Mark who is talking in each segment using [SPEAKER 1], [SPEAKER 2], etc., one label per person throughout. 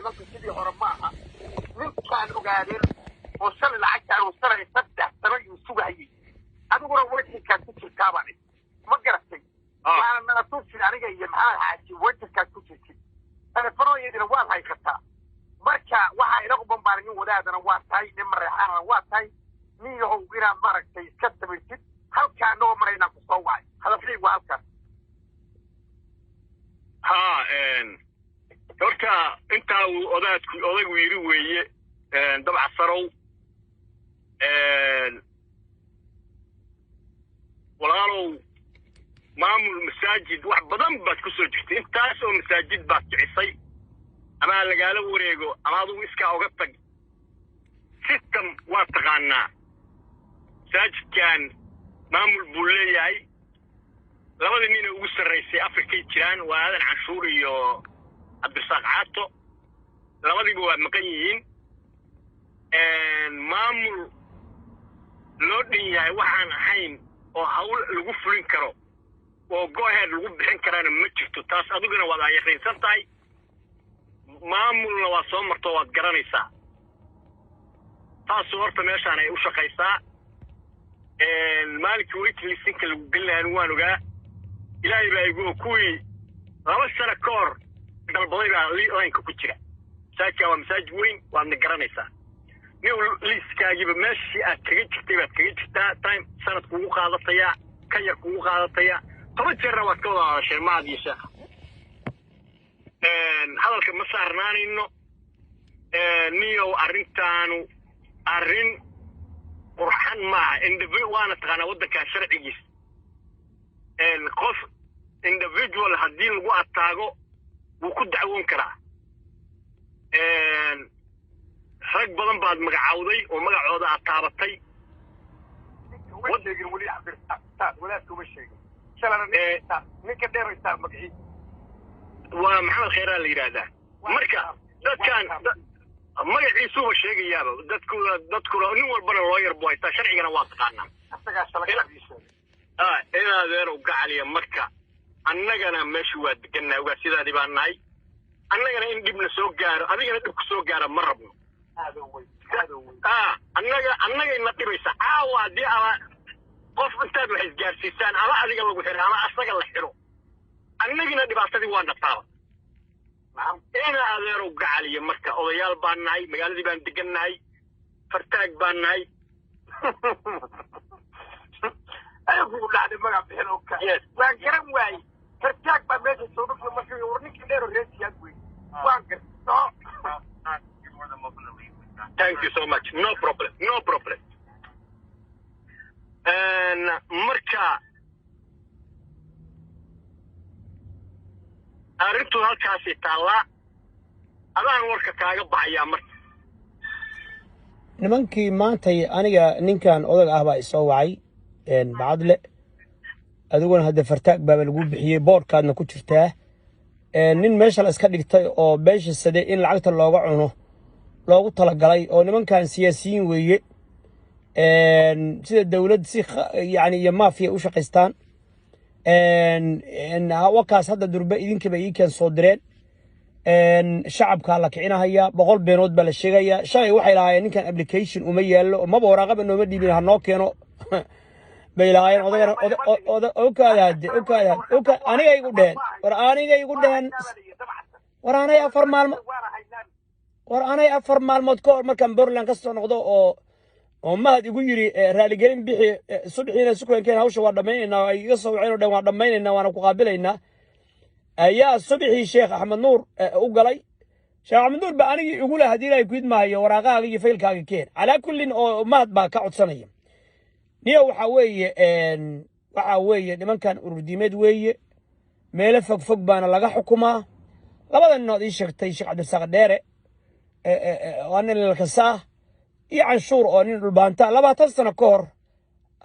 [SPEAKER 1] Dalka sidii hore ma aha. Ninkaan ogaadeen oo shalay lacagta aruursanaya, 3 sano yuu sugahayay. Adiguna waitingkaad ku jirtaa baan idhi, ma garatay? Waana nala tusin aniga iyo Maxamed Xaaji. Waitingkaad ku jirtid, telefoonayadina waad haysataa. Marka waxaa ila bambaaray, nin wadaadana waa tahay, nin Mareexaanana waa tahay, nin yahow inaad maaragtay iska samaysid. Halkaa anagoo maraynaan ku soo wacay. Hadafkaygu waa halkaas.
[SPEAKER 2] Ha, horta intaa uu odaadku odaygu yidhi weeye. Dabca sarow, walaalow, maamul masaajid wax badan baad ku soo jirtay. Intaas oo masaajid baad kicisay, ama lagaala wareego ama adugu iskaa oga tag. System waa taqaanaa. Masaajidkan maamul buu leeyahay. Labada nina ugu sarraysay Afrikay jiraan, waa Aadan Canshuur iyo Cabdirasaaq Caato. Labadiiba waa maqan yihiin. Maamul loo dhan yahay waxaan ahayn oo hawl lagu fulin karo oo go-ahead lagu bixin karaana ma jirto. Taas adiguna waad yaqiinsan tahay, maamulna waad soo marto, waad garanaysaa. Taasu horta meeshaan ay u shaqaysaa. Maalinkii waiting listinka lagu gelin lahaa waan ogaa. Ilaahay baa igu kuwii 2 sano ka hor dalbaday baa lineka ku jira. Masaajidka waa masaajid weyn, waadna garanaysaa. Nin liiskaagiiba meeshii aad kaga jirtay baad kaga jirtaa. Time sanad kugu qaadataya, ka yar kugu qaadataya. 10 jeerna waad ka wada hadasheen Mahad iyo sheekha. Hadalka ma saarnaanayno. Niyow, arrintaanu arrin qurxan maaha. Waana taqaanaa waddankaa sharcigiis. Qof individual haddii lagu ataago, wuu ku dacwoon karaa. Rag badan baad magacawday oo magacooda aad taabatay.
[SPEAKER 1] Uma sheegin weli Cabdirasaaq, wadaadka uma sheegin. Shalana ninka dheeraysaa magaciisa.
[SPEAKER 2] Waa Maxamed Kheyraa la yidhaahdaa. Marka dadkan magaciisuba sheegayaaba. Dadkuna nin walbana loo yar buu haystaa, sharcigana waa taqaanaa.
[SPEAKER 1] Asagaa shalay ii sheegay.
[SPEAKER 2] Inaadeerow gacaliya, marka annagana meeshu waa degannahay, ogaasidaadii baan nahay. Annagana in dhibna soo gaaro, adigana dhib ku soo gaara ma rabno.
[SPEAKER 1] Aada weyn, aada weyn.
[SPEAKER 2] Annaga annagayna dhibaysa caawa haddii ama qof intaad wax isgaarsiisaan, ama adiga lagu xiro ama asaga la xiro, annagina dhibaatadii waa nataaba. Ina adeerow gacaliya, marka odayaal baan nahay, magaaladii baan degannahay, fartaag baan nahay.
[SPEAKER 1] Ayo, kugu dhacday magac bixin oo ka waan garan waayey. Fartaag baa meesha soo dhufta markii war ninkii dheero reesiyaad wey, waan gar soo.
[SPEAKER 2] Thank you so much. No problem, no problem. Marka arrintu halkaasi taallaa, adaan warka kaaga baxayaa marka.
[SPEAKER 3] Nimankii maantay aniga ninkan odag ah baa isoo wacay, Bacadle. Adiguna hadda fartaag baaba lagu bixiyey, boodhkaadna ku jirtaa. Nin meesha la iska dhigtay oo beesha sade in lacagta looga cuno loogu talagalay oo nimankan siyaasiyiin weeye, sida dowlad si yani iyo maafiya u shaqaystaan. Wakaas hadda durbe idinkiiba ii keen soo direen. Shacabkaa la kicinahaya, 100 beenood baa la sheegayaa. Shalay waxay lahaayeen ninkan application uma yaallo, maba waraaqaba nooma dhiibin, ha noo keeno bay lahaayeen. Odagana okaada hadde, okaada oka aniga igu dheheen, war aniga igu dheheen, war anay 4 maalmo, war anay 4 maalmood ka hor markaan Portland ka soo noqdo oo Mahad igu yidhi raaligelin bixi, subaxiina sukaankeen hawsha waa dhammaynaynaa, ay iga soo waceen oo dhan waa dhammaynaynaa, waana ku qaabilaynaa, ayaa subaxii Sheekh Axmed Nuur u galay. Sheekh Axmed Nuur baa anigii igu leh haddii Ilaahay ku idmaayo waraaqahaaga iyo faylkaaga keen. Calaa kullin oo Mahad baa ka codsanaya. Niyo, waxaa weeye nimankan ururdiimeed weeye, meelo fog fog baana laga xukumaa. Labada ninood ii sheegtay, Sheekh Cabdirasaaq Dheere waa nin Lalkasaah iyo Canshuur oo nin Dhulbaanta, 20 sano ka hor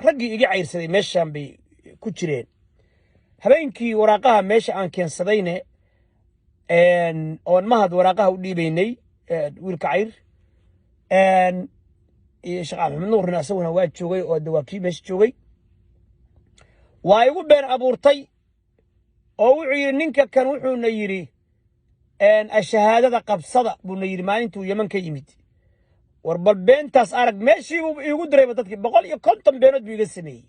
[SPEAKER 3] raggii iga cayrsaday meeshaan bay ku jireen. Habeenkii waraaqaha meesha aan keensadayne oon Mahad waraaqaha u dhiibaynay, wiilka Cayr iyo Sheekh Axmed Nuurna isaguna waa joogay oo de waa kii meesha joogay, waa igu been abuurtay oo wuxuu yidhi ninka kan wuxuuna yidhi Ashahaadada qabsada buuna yidhi maalintuu Yeman ka yimid. War bal beentaas arag, meeshii buu iigu dirayba dadkii 150 beenood buu iga sameeyey.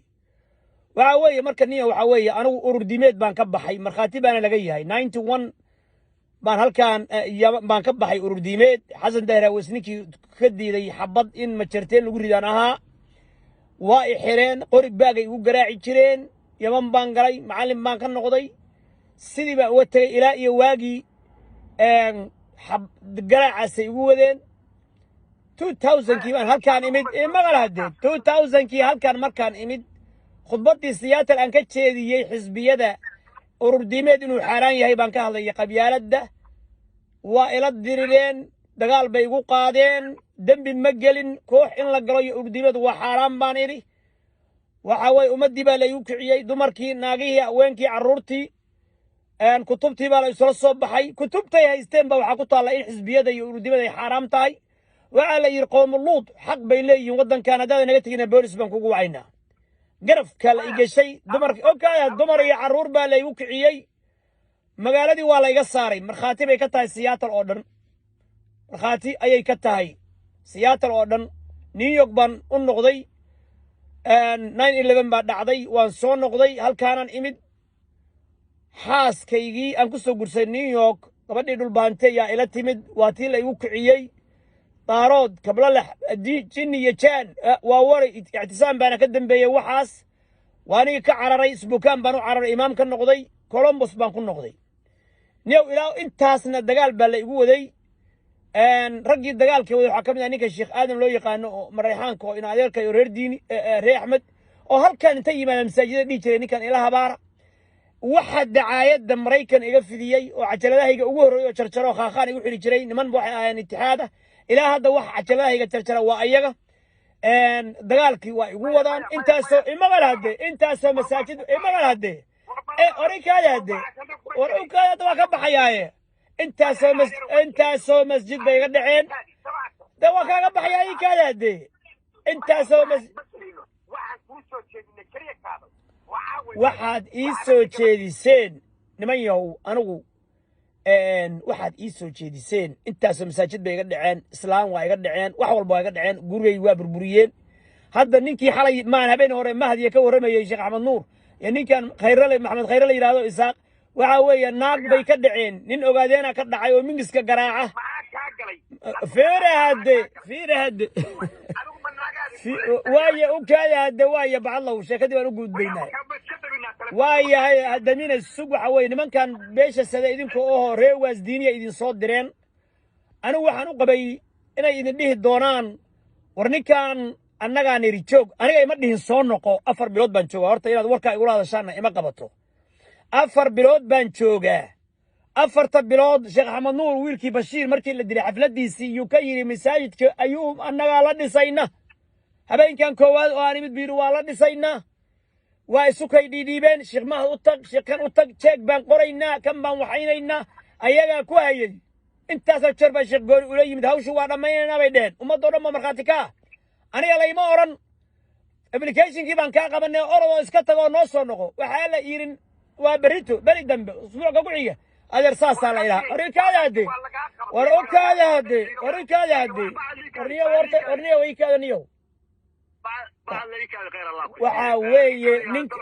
[SPEAKER 3] Waxa weeye marka niya, waxa weeye anigu urur diimeed baan ka baxay, markhaati baana laga yahay. 91 baan halkan baan ka baxay urur diimeed. Xasan Daahir Aweys ninkii ka diiday xabad in Majarteen lagu ridaan ahaa. Waa i xireen, qori baagay igu garaaci jireen. Yaman baan galay, macallin baan ka noqday, sidii baan uga tegey. Ilaa iyo waagii garaacaasay igu wadeen. 2000-kii baan halkaan imid. Maqal haddee, 2000-kii halkaan markaan imid, khudbaddii Seattle aan ka jeediyey, xisbiyada urur diimeed inuu xaaraan yahay baan ka hadlayay. Qabyaaladda waa ila dirireen, dagaal bay igu qaadeen. Dembi ma gelin, koox in la galo iyo urur diimeed waa xaaraan baan idhi. Waxa weye ummaddii baa la igu kiciyey, dumarkii, naagihii, haweenkii, carruurtii, kutubtii baa la isula soo baxay. Kutubtay haysteen ba waxaa ku taalla in xisbiyada iyo ururdimada ay xaaraam tahay. Waxaa la yidhi qowmu Luud xaq bay leeyihiin waddankan, haddaada naga tegina boolis baan kugu wacaynaa. Garafka la igashay, dumar okay, dumar iyo carruur baa la igu kiciyey. Magaaladii waa la iga saaray. Markhaati bay ka tahay Seattle oo dhan, markhaati ayay ka tahay Seattle oo dhan. New York baan u noqday. 9/11 baa dhacday, waan soo noqday, halkaanaan imid. Xaaskaygii aan ku soo gursay New York, gabadhii Dhulbaante, yaa ila timid. Waa tii la igu kiciyey, Daarood, Kablalax, jinni iyo jaan waa waray. Ictisaam baana ka dambeeyey waxaas. Waa anigii ka cararay, Spokane baan u cararay, imaam ka noqday, Columbus baan ku noqday. Niyow, ilaa intaasna dagaal baa la igu waday. Raggii dagaalka waday waxaa ka mid ah ninka Sheekh Aadam loo yaqaano oo Marayxaanka oo ina adeerka iyo reer Diini, reer Axmed, oo halkan inta yimaada masaajidada dhihi jiray ninkan ila habaara. Waxa dacaayadda Maraykan iga fidiyey oo cajaladahayga ugu horreeyey oo jarjaro khaakhaan igu xidhi jiray niman waxay ahaayeen Itixaada. Ilaa hadda wax cajaladahayga jarjara waa ayaga. Dagaalkii waa igu wadaan. Intaasoo imaqal hadde, intaasoo masaajid imaqal hadde, orikaada hadde, war ukaada hadda waa ka baxayaaye. Intaasoo masjid bay iga dhaceen de, waa kaaga baxayaa ikaada hadde. Intaasoo mas waxaad ii soo jeediseen niman yahow, anigu waxaad ii soo jeediseen, intaasoo masaajid bay iga dhaceen, islaam waa iga dhaceen, wax walba waa iga dhaceen, gurigay waa burburiyeen. Hadda ninkii xalay maan habeen hore Mahdiya ka warramayey, Sheekh Axmed Nuur, iyo ninkan Khayrale, Maxamed Khayre la yidhahdo, Isaaq, waxa weeye naag bay ka dhaceen, nin Ogaadeena ka dhacay oo mingiska garaaca. Fiira hadde, fiira hadde, waaye u kaada hadde, waaye bacadlow sheekadii baan u gudbaynaa. Waayahay, haddamina sug. Waxa weeye nimankan beesha Sada idinka oho reer Waas Diiniya idin soo direen, anigu waxaan u qabay inay idin dhihi doonaan war ninkan annagaa niri joog. Aniga ima dhihin soo noqo. 4 bilood baan joogaa. Horta inaad warkaa igula hadashaanna ima qabato. 4 bilood baan joogaa. 4ta bilood Sheekh Axmed Nuur, wiilkii Bashiir, markii la dilay xafladiisii iyuu ka yidhi masaajidka ayuu annagaa la dhisayna. Habeenkan koowaad oo aan imid buu yidhi waa la dhisaynaa. Waa isu kay dhiidhiibeen, Sheekh Mahad u tag, sheekh kan u tag, jeeg baan qoraynaa, kan baan waxaynaynaa, ayagaa ku hayay. Intaasoo jeer baa Sheekh Gooni ula yimid, hawshu waa dhammaynaynaa bay dheheen. Ummadoo dhan ba markhaati ka ah. Aniga layma odhan applicationkii baan kaa qabanay, orodoo iska tago oo noo soo noqo. Waxaa la yidhin waa berrito, beri dambe, usbuucka ku xiga. Adeer, saasaa la idhaha. War ikaada hadde, war okaada hadde, war ikaada hadde, warniyo warta, warniyo ikaada niyow. Waxaa weeye ninka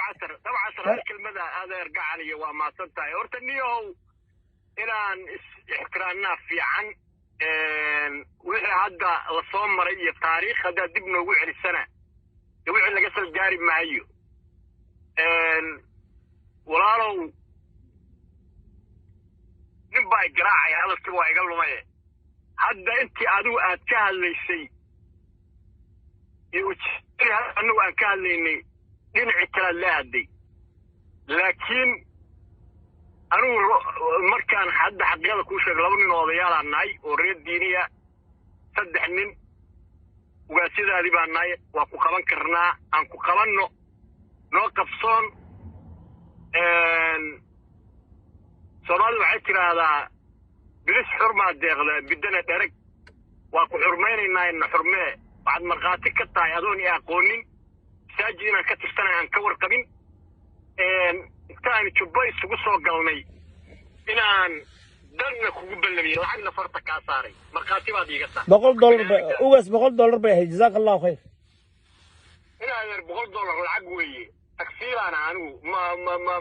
[SPEAKER 2] Dabcasar, hal kelmada adeer gacaliyo, waa maasan tahay. Horta niyow, inaan is ixtiraamnaa fiican. Wixii hadda la soo maray iyo taariikh haddaad dib noogu celisana de wixii laga sal gaari maayo. Walaalow, nin baa garaacaya, hadalkii waa iga lumaye. Hadda intii adigu aad ka hadlaysay iyo ujeedadii hadda annagu aan ka hadlaynay dhinacii kalead la hadday, laakiin anigu markaan hadda xaqiiqada kuu sheego, laba nin oo odayaalaan nahay oo reer Diiniya, saddex nin ugaasyadaadii baan nahay. Waa ku qaban karnaa, aan ku qabanno, noo qabsoon. Soomaalidu waxay tidhaahdaa bilis xurmaa deeqda biddana dhereg. Waa ku xurmaynaynaa, ina xurmee. Waxaad markhaati ka tahay adoon i aqoonin, masaajid inaan ka tirsanay aan ka warqabin, intaan jubbo isugu soo galnay inaan Danna kugu ballamiyey, lacagna farta kaa saaray, markhaati baad iiga tahay.
[SPEAKER 3] $100 ugaas, $100 bay ahayd. Jazaaka Allahu khayr.
[SPEAKER 2] Inaadeer, $100 lacag weeye. Tagsiilaana anigu, ma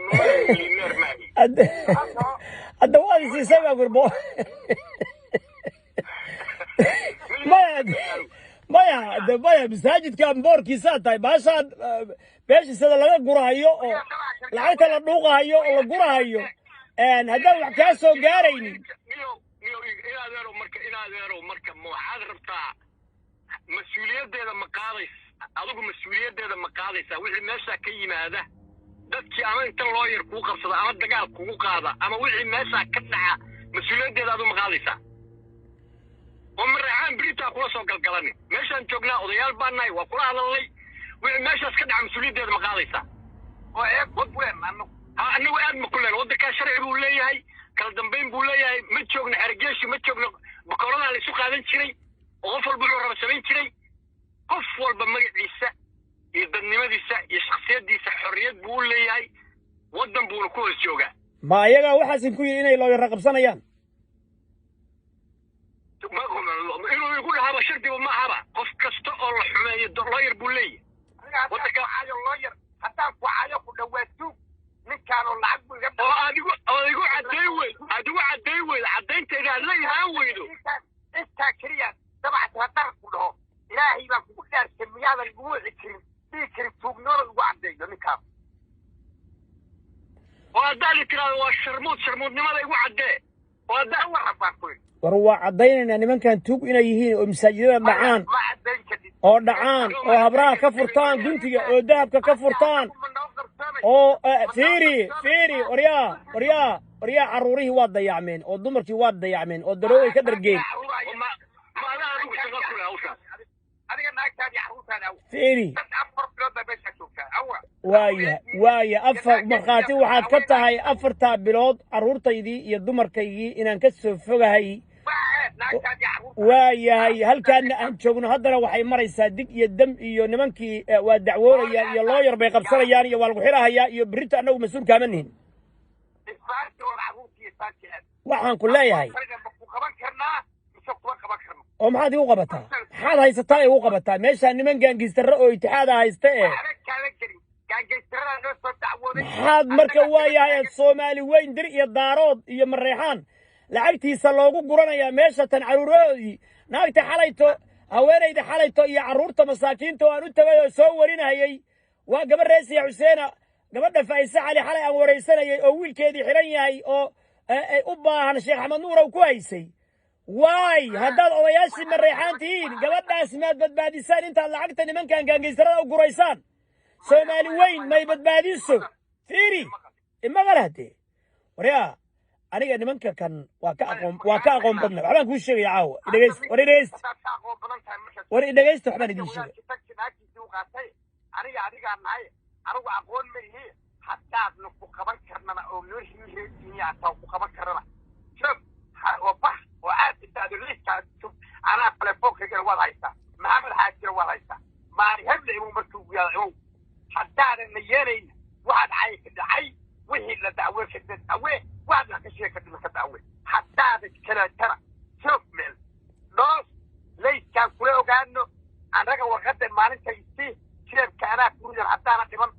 [SPEAKER 2] milyaneer maahi.
[SPEAKER 3] Hadda waad isiisay baa guri maya, maya, de maya, masaajidkan boorkiisaa tahay baashaan beeshisada laga gurahayo oo lacagta la dhuuqahayo oo la gurahayo, haddaan wax kaa soo gaaraynin.
[SPEAKER 2] Niyo, inaadeerow, marka ma waxaad rabtaa mas-uuliyaddeeda ma qaadays adigu? Mas-uuliyaddeeda ma qaadaysaa wixii meeshaa ka yimaada, dadkii ama inta looyar kuu qabsada ama dagaal kugu qaada ama wixii meeshaa ka dhaca, mas-uuliyaddeeda adigu ma qaadaysaa? Oo Mareexaan beritaa kula soo galgalanin. Meeshaan joognaa odayaal baan nahay, waa kula hadalnay. Wixii meeshaas ka dhaca mas-uuliyaddeeda ma qaadaysaa?
[SPEAKER 1] Oo eeg wadween anagu.
[SPEAKER 2] Ha, anagu aad ma ku leen. Waddankaa sharci buu leeyahay, kala dambayn buu leeyahay. Ma joogno xergeeshi, ma joogno bakooladaa la isu qaadan jiray oo qof walba wuxuu raba samayn jiray. Qof walba magaciisa iyo dadnimadiisa iyo shakhsiyaddiisa xorriyad buu u leeyahay, waddan buuna ku hoos joogaa.
[SPEAKER 3] Ma ayagaa waxaasin ku yidhi inay looyara qabsanayaan?
[SPEAKER 2] Inuu igu dhahaaba shardiba ma ahaba. Qof kasta oo la xumeeyo looyar buu leeyahay.
[SPEAKER 1] Aniga haddaan ku cayo looyar, haddaan ku cayo ku dhawaatuug ninkaanoo lacag buu iga
[SPEAKER 2] oo aad igu oo igu cadday weyd, aad igu cadday weydo, caddayntayda aad la imaan weydo.
[SPEAKER 1] Intaa keliya dabacta haddaan ku dhaho, Ilaahay baan kugu dhaarsay, miyaadan igu wici karin, dhihi karin tuugnimada igu caddeeyo ninkaan?
[SPEAKER 2] Oo haddaad i tiraahdo waa sharmuud, sharmuudnimada igu caddee, oo haddaa
[SPEAKER 1] Warran baan ku yidhi.
[SPEAKER 3] War, waa caddaynaynaa nimankan tuug inay yihiin oo masaajidada dhacaan.
[SPEAKER 1] Ma caddayn kadib.
[SPEAKER 3] Oo dhacaan oo habraha ka furtaan guntiga oo dahabka ka furtaan.
[SPEAKER 1] Ma noo qarsoomay?
[SPEAKER 3] Oo fiiri, fiiri, waryaa, waryaa, waryaa, carruurihii waa dayacmeen oo dumarkii waa dayacmeen oo daroogay ka dhargeen.
[SPEAKER 2] Ma adaa adigu shaqo ku leh hawshaas?
[SPEAKER 1] Adiga naagtaadi, carruurtaada aw.
[SPEAKER 3] Fiiri.
[SPEAKER 1] Dad 4 bilood baa meeshaa joogtaa awa.
[SPEAKER 3] Waaya, waaya, afar markhaati waxaad ka tahay 4-taa bilood carruurtaydii iyo dumarkaygii inaan ka soo fogahay.
[SPEAKER 1] Naagtaadi, carruurtaada.
[SPEAKER 3] Waayahay, halkaana aan joogno haddana waxay maraysaa dig iyo dam iyo nimankii waa dacwoonayaan iyo looyar bay qabsanayaan iyo waa lagu xirahayaa iyo berrito annagu mas-uul kaama nihin.
[SPEAKER 1] Isbaarti oo carruurtii isbaarti aad.
[SPEAKER 3] Waxaan ku leeyahay.
[SPEAKER 1] Ma ku qaban karnaa mise kuma qaban karno?
[SPEAKER 3] Oo maxaad igu qabataa? Maxaad haysataa igu qabataa? Meeshaa niman gaangiistarre oo itixaada haysta ee.
[SPEAKER 1] Waxba kaaga gelin gaangaystirada noo soo dacwooday.
[SPEAKER 3] Maxaad marka, waayahay, aad Soomaali weyn, Dir iyo Daarood iyo Mareexaan lacagtiisa loogu guranayaa meesha tan, carruurahoodii, naagta xalayto, haweenayda xalayto iyo carruurta masaakiinta oo aan u tagay oo soo warinayay, waa gabadh reesiya Xuseena, gabadha Faa'ise Cali xalay aan waraysanayay oo wiilkeedii xidhan yahay oo u baahan Sheekh Axmed Nuurow ku haysay. Waay, haddaad odayaashii Mareexaan tihiin, gabadhaas maad badbaadisaan intaad lacagta nimankan gaangaystarada u guraysaan? Soomaali weyn may badbaadiso? Fiiri, imaqal hadee, waryaa, aniga nimanka kan waa ka aqoon badna. Waxbaan kuu sheegaya caawa, idhegeysta, war idhegeysta.
[SPEAKER 1] Haddaad ka aqoon badan tahay markaas.
[SPEAKER 3] War idhegeysta, waxbaan idin sheegay.
[SPEAKER 1] Wadaadkii tagsi naagtiisii u qaatay. Aniga adigaa nahay, anigu aqoon ma lihi. Haddaadna ku qaban karnana oo noo reediini ataa ku qaban karnana, joog oo bax oo aad intaadu liiskaa jog. Anaa telefoonkaygana waad haysaa, Maxamed Xaajira waad haysaa. Maali heble imow markii ugu yaada imow. Haddaadan na yeelayna, waxaad cay ka dhacay, wixii la dacwee ka dacwee, waxaad wax ka sheeg ka dhima ka dacwee. Haddaadan kaleetana joog meel dhoos layskaan kula ogaano. Annaga warqadda maalinta isii jeebka anaa kuridan haddaana dhiman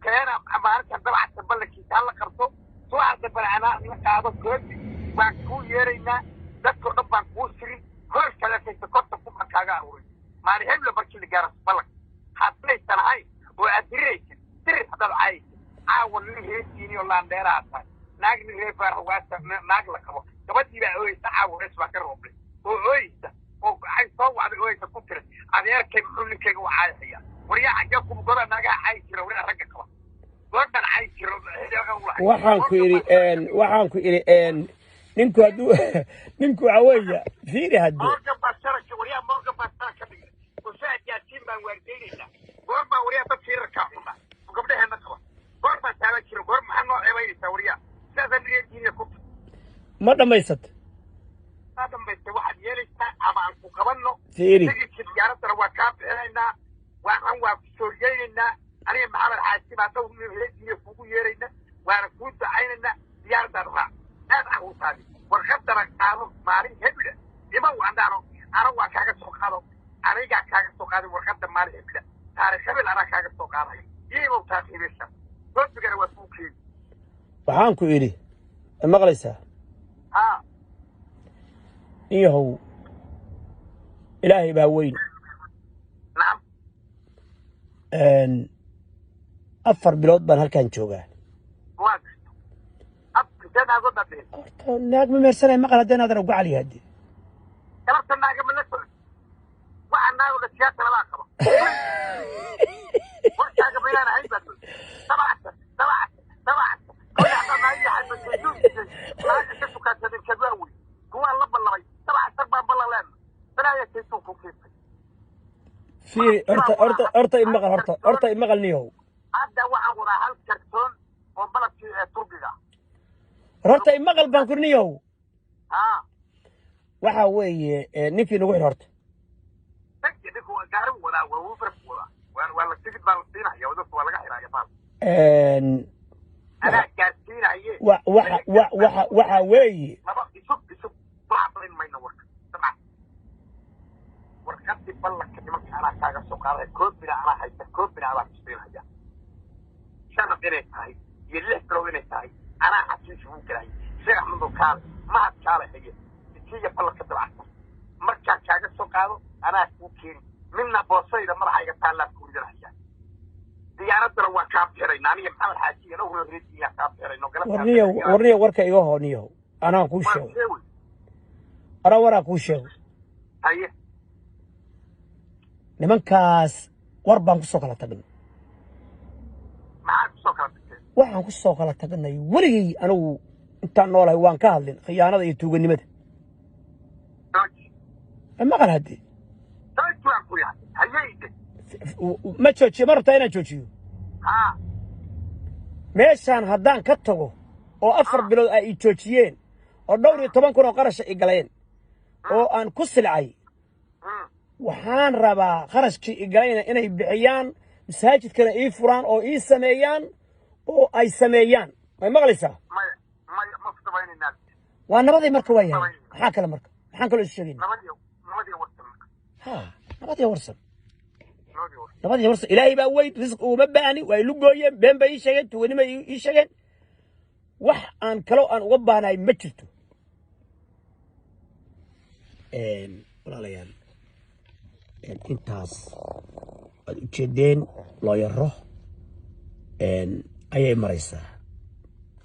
[SPEAKER 1] keena. Maalinta dabacta ballankiisa hala qabto, subaxa dambena anaa la qaado koobi. Waan kuu yeeraynaa, dadkao dhan baan kuu sirin hoolka lakaysa 50,000 baan kaaga aruuray maalin hebla markii la gaaro ballanka. Haddaysan ahayn oo aad diriraysid, dirir. Haddaad caayaysid caawa, nin reerkiini oo laandheeraha tahay, naag nin reer Faarax naag la qabo, gabadhii baa ooyeysa caawa, rees baa ka rooblay oo ooyeysa oo ay soo wacday, ooyeysa, ku tiri: "Adeerkay muxuu ninkayga u caayaya?" Waryaa, xaggee ku goda naagaha caayi jira? Waryaa, ragga qaba goortan caayi jira.
[SPEAKER 3] Waxaan ku idhi ninku hadduu ninku waxa weeye, fiiri haddee.
[SPEAKER 1] Morgan baa sharaka, waryaa, Morgan baa sharaka ka dhigay oo Fahad Yaasiin baan waardeynaynaa. Goor baa, waryaa, dad fiirarkaa cunaa oo gabdhaheena qaba, goor baa taaban jira. Goor maxaa noo ceebaynaysaa, waryaa? Sidaasaa niyadiiniya ku
[SPEAKER 3] Ma dhammaysata?
[SPEAKER 1] Taa dambaysa waxaad yeelaysaa ama aan ku qabanno.
[SPEAKER 3] Fiiri.
[SPEAKER 1] Tigidka diyaaraddana waa kaa bixinaynaa, waxaan waa ku sooriyeynaynaa. Aniga Maxamed Xaaji baa dhowr nin reediyo kugu yeerayna, waana kuu ducaynaynaa. Diyaaraddaad raac, aad carruurtaadii. Warqadana qaado maalin hebla, imaw andhaano, ana waa kaaga soo qaado, anigaa kaaga soo qaaday warqadda maalin hebla, taarikh hebel anaa kaaga soo qaaday, iimow taakhiirisha koobigana waa kuu keeni.
[SPEAKER 3] Waxaan ku idhi, ma maqlaysaa?
[SPEAKER 1] Haa.
[SPEAKER 3] Niyahow, Ilaahay baa weyn.
[SPEAKER 1] Nacam.
[SPEAKER 3] 4 bilood baan halkan joogaa.
[SPEAKER 1] Waa garta, ab intee naagood baad dhihin?
[SPEAKER 3] Horta naag ma meersanay, maqal haddeen aadan uga caliya hadde.
[SPEAKER 1] Galabta naaga ma la socod, waxa naago dhan siyaasa labaa qaba, warkaaga ma inaan ahayn baad dabacta dabacta dabacta koy haddaa naaga yahay naaga ka sukaansadeen kadwaa wey, kuwaa la ballamay dabactar baan ballaleen balaaya saytuun ku keentay.
[SPEAKER 3] Fiiri, horta horta horta imaqal, horta horta imaqal, niyahow.
[SPEAKER 1] Hadda waxaan wadaa hal kartoon oo malabkii ee Turkiga.
[SPEAKER 3] Horta imaqal baan ku, niyahow.
[SPEAKER 1] Haa.
[SPEAKER 3] Waxa weeye ninkii nagu xir horta.
[SPEAKER 1] Tagi, ninku gaari buu wadaa, waa wuubar buu wadaa, waa la tigid baa la siinaya, dadka waa laga xiraya baal. Anaa gaarsiinaye.
[SPEAKER 3] Wa waxa wa waxa waxa weeye.
[SPEAKER 1] Laba isub isub baablin mayno warka dabcan, warqadii ballanka nimanka anaa kaaga soo qaaday, koobina anaa haysta, koobina anaa ku siinaya, shanab inay tahay iyo 6 bilood inay tahay anaa xafiis ugu gelay. Sheekh Axmedow, kaale, mahad kaale haye, isiiya ballanka dabacsan, markaa kaaga soo qaado anaa kuu keeni, midna boosayda madaxayga taallaa ku ridanaya, diyaaradana waa kaa bixinayna, aniga Maxamed Xaaji iyo dhowr reediyaa kaa bixinayno galabtaa.
[SPEAKER 3] Warniyow, warniyow, warka iga hoo, niyahow, anaa kuu sheego.
[SPEAKER 1] Waa
[SPEAKER 3] anaa waraa kuu sheego.
[SPEAKER 1] Haye.
[SPEAKER 3] Nimankaas war baan kusoo kala tagnay.
[SPEAKER 1] Maxaa kusoo kala tagteen?
[SPEAKER 3] Waxaan ku soo kala tagnay, weligay anigu intaan noolahay waan ka hadlin khiyaanada iyo tuuganimada.
[SPEAKER 1] Jooji.
[SPEAKER 3] Maqal haddee.
[SPEAKER 1] Jooji waan ku yahay, hayeyde.
[SPEAKER 3] Ma joojiyo? Ma rabtaa inaan joojiyo?
[SPEAKER 1] Haa.
[SPEAKER 3] Meeshaan haddaan ka tago oo 4 bilood ay i joojiyeen oo dhowr iyo toban kun oo qarasha i galeen oo aan ku silcay, waxaan rabaa qarashkii i galayna inay bixiyaan, masaajidkana ii furaan oo ii sameeyaan oo ay sameeyaan. May maqlaysaa?
[SPEAKER 1] Maya, maya, ma ku samaynaynaa.
[SPEAKER 3] Waa nabaday marka, waa yahay. Maxaa kale marka? Maxaan kaloo isu sheegayna?
[SPEAKER 1] Nabadiyo, nabadiyo warsan marka.
[SPEAKER 3] Ha, nabadiyo warsan.
[SPEAKER 1] Nabadiyo warsan.
[SPEAKER 3] Nabadiyo warsan. Ilaahay baa weyn, risqi uguma baahni. Waa ilu gooyeen, been bay ii sheegeen, tuganimo ii sheegeen. Wax aan kaloo aan uga baahnahay ma jirto. Walaalayaal, intaas waad ujeedeen, looyaro ayay maraysaa.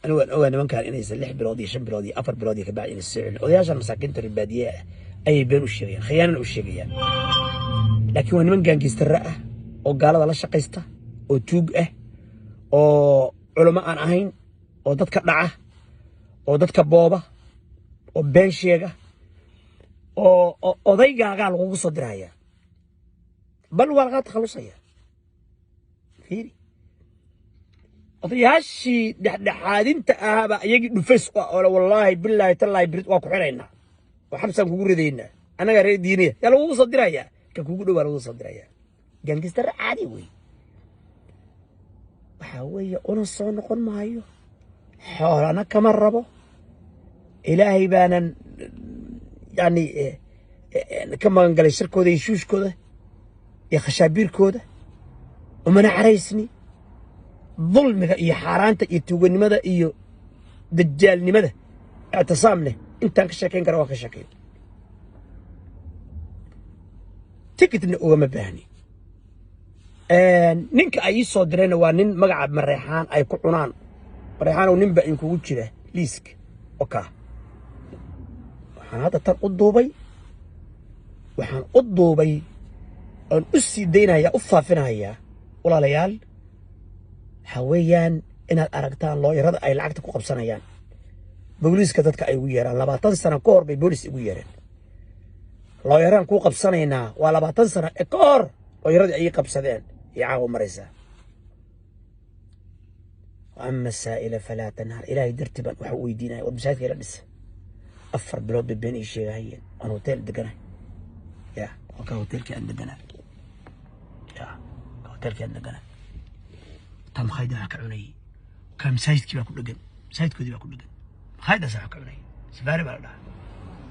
[SPEAKER 3] Anigu waan ogaa nimankan inaysan 6 bilood iyo 5 bilood iyo 4 bilood iyo kabacdi inaysan soo celin. Odayaashan masaakiinta reer baadiye ah ayay been u sheegayaan, khiyaanana u sheegayaan, laakiin waa niman gaangistara ah oo gaalada la shaqaysta oo tuug ah oo culamo aan ahayn oo dadka dhaca oo dadka booba oo been sheega oo odaygaagaa lagugu soo diraya, bal waa lagaa takhalusaya. Fiiri, odayaashii dhexdhexaadinta ahaabaa iyagii dhufays u ah oo le, wallaahi bilaahi tallaahi birid waa ku xiraynaa oo xabsaan kugu ridaynaa, annagaa reer diiniya. Yaa lagugu soo dirayaa? Ka kugu dhow baa lagugu soo dirayaa. Gangistara caadi wey. Waxaa weeye, una soo noqon maayo, xoolana kama rabo, Ilaahay baanan yani ka magan galay sharkooda iyo shuushkooda iyo khashaabiirkooda. Umana caraysni dulmiga iyo xaaraanta iyo tuuganimada iyo dajaalnimada Ictisaam leh. Intaan ka sheekayn kara waa ka sheekayn, ticketna ugama baahni. Ninka ay ii soo direenna waa nin magaca Mareexaan ay ku cunaan. Mareexaanow, nin baa inkugu jira liiska oka. Waxaan hadda tan u duubay, waxaan u duubay oon u sii daynayaa, u faafinayaa, walaalayaal, waxaa weeyaan inaad aragtaan looyarada ay lacagta ku qabsanayaan, booliiska dadka ay ugu yeeraan. 20 sano ka hor bay boolis igu yeereen, looyaraan kuu qabsanaynaa. Waa 20 sano ka hor looyaradii ay ii qabsadeen iyo caawa maraysaa. وأما السائل فلا تنهر. Ilaahay dartii baan waxa u weydiinaya, war masaajidka ila dhisa. 4 bilood bay been ii sheegahayeen. Aan hotel deganahay, ya waa ka hotelkii aan deganaa, ya ka hotelkii aan deganaa, taa makhaayadda waxaa ka cunayay, ka masaajidkii baa ku dhegan, masaajidkoodii baa ku dhegan, makhaayaddaas waxaa ka cunayay. Safaari baa la dhahaa.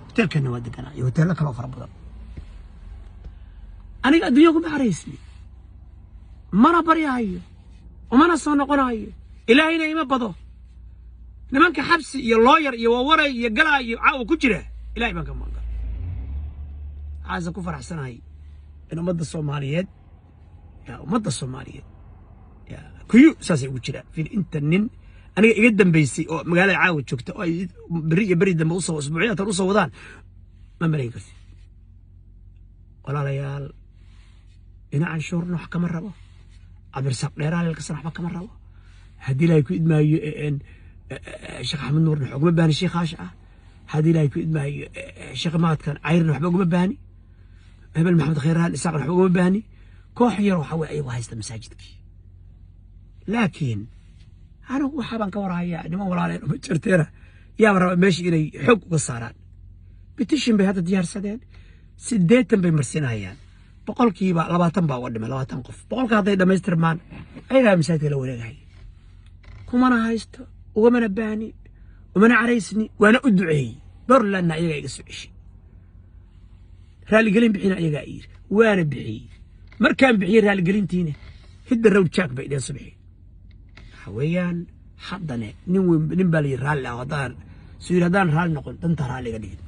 [SPEAKER 3] Hoteelkana waa deganaa iyo hoteello kaloo fara badan. Aniga adduunya kuma xaraysni, mana baryahayo, umana soo noqonayo. Ilaahayna ima bado. Nimanka xabsi iyo looyar iyo wawaray iyo galaa iyo caawa ku jira, Ilahay baan ka magan. Waxaase ku faraxsanahay in ummadda Soomaaliyeed, ya ummadda Soomaaliyeed, ya kuyu saasay ugu jiraan. Fil inta nin aniga iga dambeysay oo magaalada caawa joogta oo ay berri iyo beri dambe usoo, usbuucyatan usoo wadaan, ma malayn kartid. Walaalayaal, ina canshuurna wax kama rabo, Cabdirasaaq Dheeraale kasana waxba kama rabo. Haddii Ilaahay ku idmaayo, Sheekh Axmed Nuurna wax uguma baahni, sheekh haash ah. Haddii Ilaahay ku idmaayo, Sheekh Mahadkan Cayrna waxba uguma baahni, hebel Maxamed Khayraan Isaaqna waxba uguma baahni. Koox yar waxa weye ayagu haysta masaajidkii, laakiin anigu waxaa baan ka warhayaa niman walaaleen uma jirteena yaaba raba meesha inay xoog uga saaraan. Petition bay hadda diyaarsadeen, 80 bay marsinayaan, 20% baa uga dhimay, 20 qof. 100-ka hadday dhammaystirmaan, ayagaa masaajidka la wareegaya. Kumana haysto, ugamana baahni, umana caraysni, waana u duceeyey. Borlandna ayagaa iga soo ceshay, raaligelin bixina ayagaa yiri, waana bixiyey. Markaan bixiyey raaligelintiina, "Hit the road, Jack," bay dheen subixi. Waxa weeyaan haddane nin weyn, nin baa la yidhi raalli ah. Haddaan suu yidhi, haddaan raalli noqon, danta raalli iga dhigin.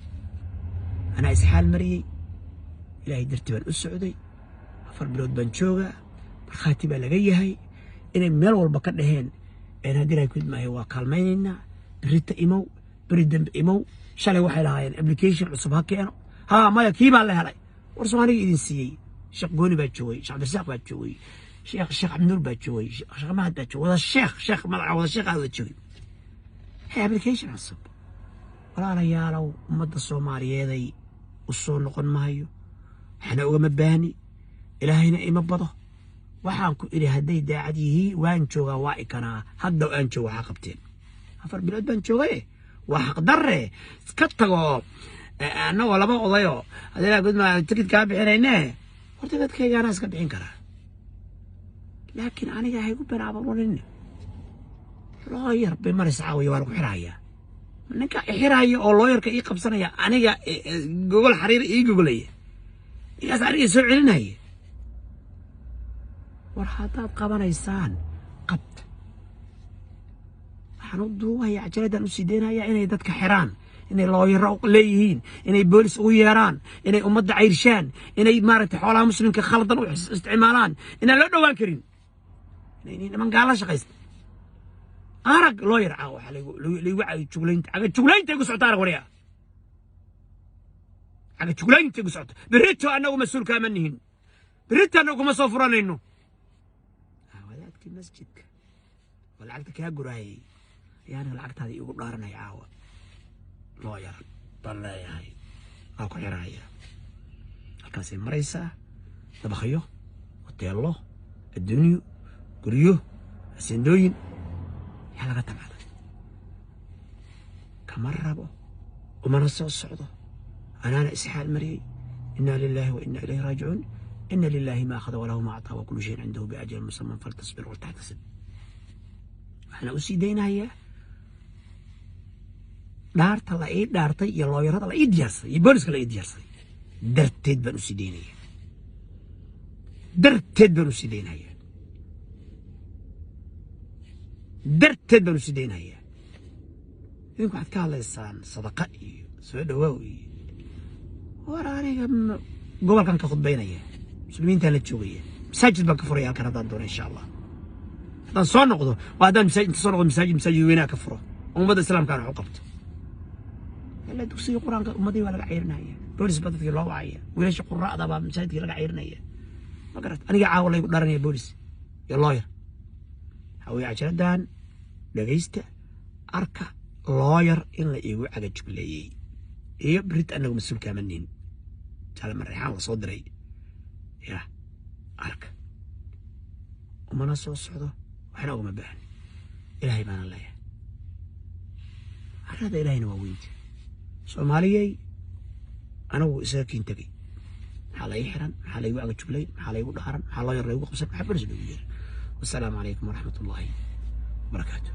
[SPEAKER 3] Anaa isxaal mariyey, Ilaahay dartii baan u socday, 4 bilood baan joogaa. Markhaati baa laga yahay inay meel walba ka dhaheen een haddii Ilahay ku idmaayo waa kaalmaynaynaa, berrita imow, beri dambe imow. Shalay waxay lahaayeen application cusub ha keeno. Haa, maya, kii baa la helay. War Soomaaliga idin siiyey, Sheekh Gooni baa joogay, Sheekh Cabdirasaaq baa joogay, Sheekh Cabdinuur baa joogay, Sheekh Mahad baa joogay, wada sheekh madaxa wada sheekh wada joogay. Hey, application cusub. Walaalayaalow, ummadda Soomaaliyeeday, u soo noqon maayo, waxna ugama baahni, Ilaahayna ima bado. Waxaan ku idhi, hadday daacad yihiin, waan joogaa, waa ikanaa hadda aan joogo. Waxaa qabteen, 4 bilood baan joogaye, waa xaqdarre. Iska tago annagoo laba odayoo haddii gudma tikid kaa bixinayne. Horta dadkaygaanaa iska bixin karaa, laakiin aniga haygu been abuurin. Looyar bay maraysa caawiya, waa lagu xirahayaa. Ninka xiraya oo looyarka ii qabsanaya, aniga gogol xariir ii gogolaya, ninkaas aniga soo celinaya. War haddaad qabanaysaan, qabta. Waxaan u duubaya, cajaladaan usii daynaya inay dadka xiraan, inay looyaro leeyihiin, inay boolis ugu yeeraan, inay ummadda cayrshaan, inay maaragtay xoolaha muslimka khaldan u isticmaalaan, inaan loo dhowaan karin, inay niman gaala shaqaysta. Arag looyar caawa waxaa laygu cagajuglaynta, cagajuglaynta igu socota. Arag waryaa, cagajuglaynta igu socota. Berrito annagu mas-uulka ama nihin, berrito annagu kuma soo furanayno. Wadaadkii masjidka oo lacagta kaa guraayay ayaa aniga lacagtaada iigu dhaaranaya caawa. Looyar baan leeyahay, waa ku xiraya. Halkaasay maraysaa. Dabakyo, hoteello, adduunyo, guryo, asendooyin yaa laga tabcaday. Kama rabo, umana soo socdo, anaana isxaal mariyey. Inna lillahi wa inna ilayhi raajicuun. Ina lillahi ma akhada walahu ma actaa wa kullu shayin cindahu biajalin musamman, faltasbir waltaxtasib. Waxaana usii daynayaa dhaarta la ii dhaartay iyo looyarada la ii diyaarsaday iyo booliska la ii diyaarsaday darteed baan usii daynaya, darteed baan usii daynaya, darteed baan usii daynaya. Idinku waxaad ka hadlaysaan sadaqa iyo soo dhawaaw iyo war. Aniga gobolkan ka khudbaynaya, muslimiintaan la joogaya, masaajid baan ka furaya halkan haddaan doono, insha Allah. Haddaan soo noqdo, waa haddaan masaajid inta soo noqdo, masaajid weynaa ka furo oo ummadda islaamkaana wax u qabto. Ilaa dugsiga qur-aanka ummadii waa laga ceyrinaya, boolis baa dadkii loo wacaya, wiilasha quraa'da baa masaajidkii laga ceyrinaya. Ma garat? Aniga caawa laygu dharanaya boolis iyo lawyer. Waxaa weeye cajaladan dhegaysta, arka lawyer in la iigu cagajugleeyey iyo berit annagu mas-uulkaama nihin, jaale mareexaan la soo diray. Ya arka, umana soo socdo, waxna ugama baahni. Ilaahay baana leeyahay, carada Ilaahayna waa weynta. Soomaaliyey, anigu isaga kiin tegey. Maxaa la ii xiran? Maxaa laygu cagajuglay? Maxaa laygu dhaaran? Maxaa loo yar laygu qabsan? Maxaa bolis laygu yeeran? Wasalaamu calaykum waraxmat ullaahi wabarakaatu.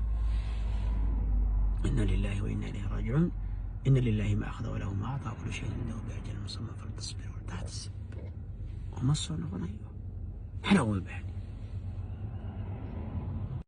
[SPEAKER 3] Ina lillahi wa ina ilayhi raajicuun. Ina lillahi ma akhada walahu ma actaa, kullu shayin cindahu biajalin musamma, faltasbir waltaxtasib. Uma soo noqonayo, maxna uma baahni.